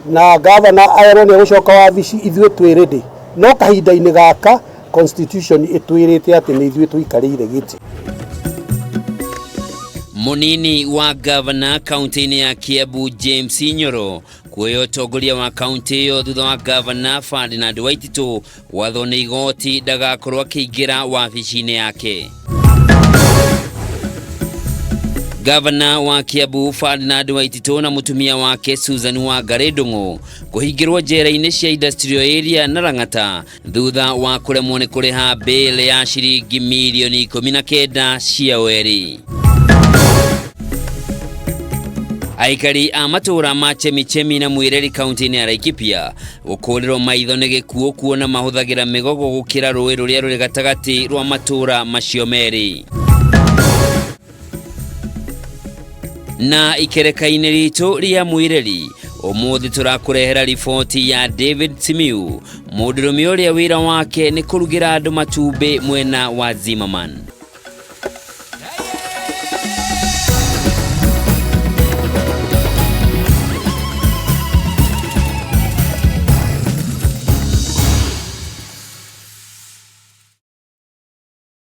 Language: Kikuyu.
Na gavana erwo nĩ egũcoka wabici, ithuĩ twĩ ready, no kahinda-inĩ gaka constitution ĩtwĩrĩte atĩ nĩ ithuĩ tũikarĩire gĩtĩ. Mũnini wa gavana kaunti-inĩ ya Kiambu James Nyoro kuoya ũtongoria wa kaunti ĩyo thutha wa gavana Ferdinand Waititu gwathwo nĩ igoti ndagakorwo akĩingĩra wabici-inĩ yake. Gavana wa Kiambu Ferdinand Waititu na mũtumia wake Susan Wangari Ndung'u kũhingĩrwo njera-inĩ cia Industrial Area na Lang'ata thutha wa kũremwo nĩ kũrĩha bail ya ciringi mirioni 19 cia werĩ. Aikari a matũũra ma Chemichemi na Mwireri kaunti-inĩ ya Laikipia gũkũrĩrwo maitho nĩ gĩkuũ kuona mahũthagĩra mĩgogo gũkĩra rũĩ rũrĩa rũrĩ gatagatĩ rwa matũũra macio merĩ. Na ikereka-inĩ ritũ rĩa Mwireri ũmũthĩ tũrakũrehera riboti ya David Simiyu, mũndũrũme ũrĩa wĩra wake nĩ kũrugĩra andũ matumbĩ mwena wa Zimmerman.